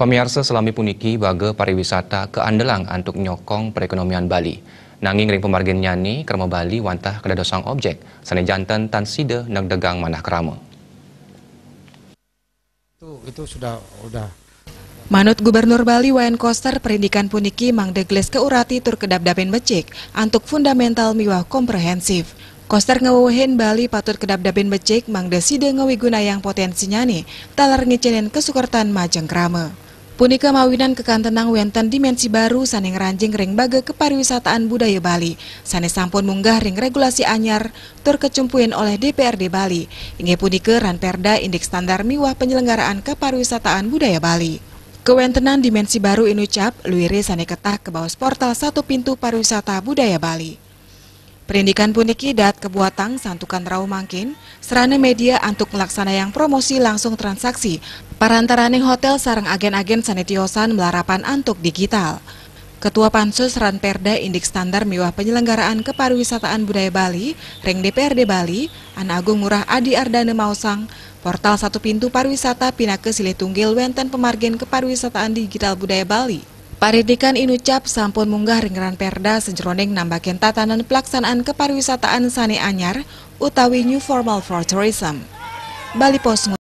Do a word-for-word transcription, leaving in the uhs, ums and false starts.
Pamiarsa, salami puniki baga pariwisata kaandelang antuk nyokong perekonomian Bali. Nanging ring pamargin nyane, krama Bali wantah kadadosang objek sane janten tan sida negdegang manah krama. Itu, itu sudah, udah. Manut Gubernur Bali Wayan Koster, perindikan puniki mangda gelis kaurati tur kadabdabin becik antuk fundamental miwah komprehensif. Koster ngewewehin Bali patut kadabdabin becik mangda sida ngawigunayang potensinyane taler ngicenin kasukertan majeng krama. Punika mawinan kakantenang wenten dimensi baru sane ngranjing ring baga kapariwisataan budaya Bali sane sampun munggah ring regulasi anyar tur kacumpuin oleh D P R D Bali, inggih punika Ranperda Indik Standar miwah Penyelenggaraan Kapariwisataan Budaya Bali. Kawentenan dimensi baru inucap luire sane ketah kabaos portal satu pintu pariwisata budaya Bali. Perindikan puniki daat kabuatang santukan rauh mangkin, sarana media antuk nglaksanayang promosi langsung transaksi parantaraning hotel sareng agen-agen sane tiosan malarapan antuk digital. Ketua Pansus Ranperda Indik Standar miwah Penyelenggaraan Kepariwisataan Budaya Bali ring D P R D Bali, An Agung Ngurah Adi Ardana maosang, portal satu pintu pariwisata pinaka silih tunggil wenten pamargin kepariwisataan digital budaya Bali. Paridikan inucap sampun munggah ring Ranperda sajeroning nambakin tatanan pelaksanaan kepariwisataan sane anyar utawi new formal for tourism. Bali Post